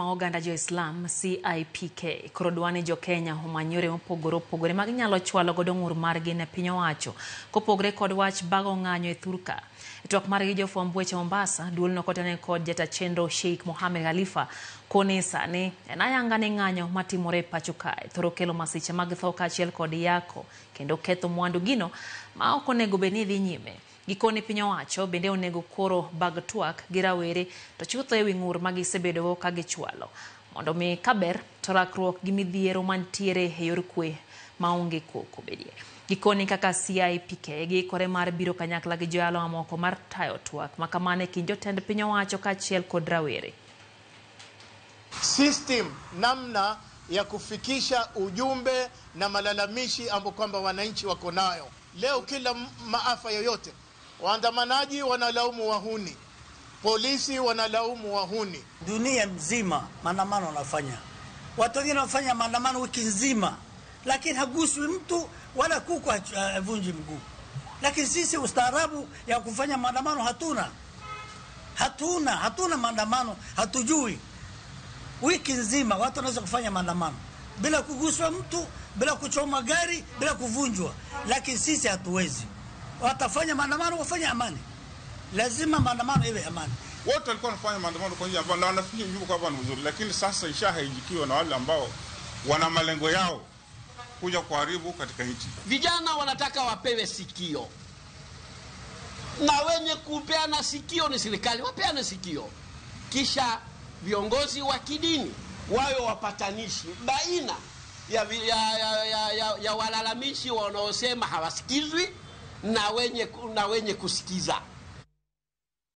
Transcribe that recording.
ma oganda jo-Islam CIPK koro dwa ni jo-Kenya omany yore mopogore opogore ma ginyalo chwalo godo ng'ur margi ne piny owacho kopogore kod wach bago ng'anyo e thurka. E twak margi jofwamb weche Mombasa, duolno kotene kod jata chenro Sheikh Mohamed Khalifa koni sani en ayanga ni ng'anyo matimore e pacho kae thoro kelo masiche mag tho kaachiel kod yako kendo ketho mwandu gino ma ok onego bed ni dhi nyime. Gikoni piny owacho bende onego koro bag twak gi rawere to chutho ewi ng'ur ma gisebedogo ka gichwalo mondo mi kaber to rakruok gi midhiero mantiere e yor kwe maonge koko bedie. Gikoni kaka CIPK giikore mar biro kanyakla gi joyalo mamoko mar tayo twak ma kamano e kind jotend piny owacho kaachiel kod rawere. System namna ya kufikisha ujumbe na malalamishi ambayo kwamba wananchi wako nayo. Leo kila maafa yoyote, waandamanaji wanalaumu wahuni, polisi wanalaumu wahuni. Dunia mzima maandamano wanafanya, watu wengine wanafanya maandamano wiki nzima, lakini haguswi mtu wala kuku havunji mguu. Lakini sisi ustaarabu ya kufanya maandamano hatuna, hatuna maandamano, hatujui. Wiki nzima watu wanaweza kufanya maandamano bila kuguswa mtu, bila kuchoma gari, bila kuvunjwa, lakini sisi hatuwezi. Watafanya maandamano, wafanye amani. Lazima maandamano iwe amani. Wote walikuwa wanafanya maandamano kwa njia ambayo wanafikiri ujumbe kwamba ni mzuri, lakini sasa ishahaijikiwa na wale ambao wana malengo yao kuja kuharibu katika nchi. Vijana wanataka wapewe sikio, na wenye kupeana sikio ni serikali, wapeane sikio, kisha viongozi wa kidini wawe wapatanishi baina ya walalamishi wanaosema hawasikizwi na wenye kusikiza.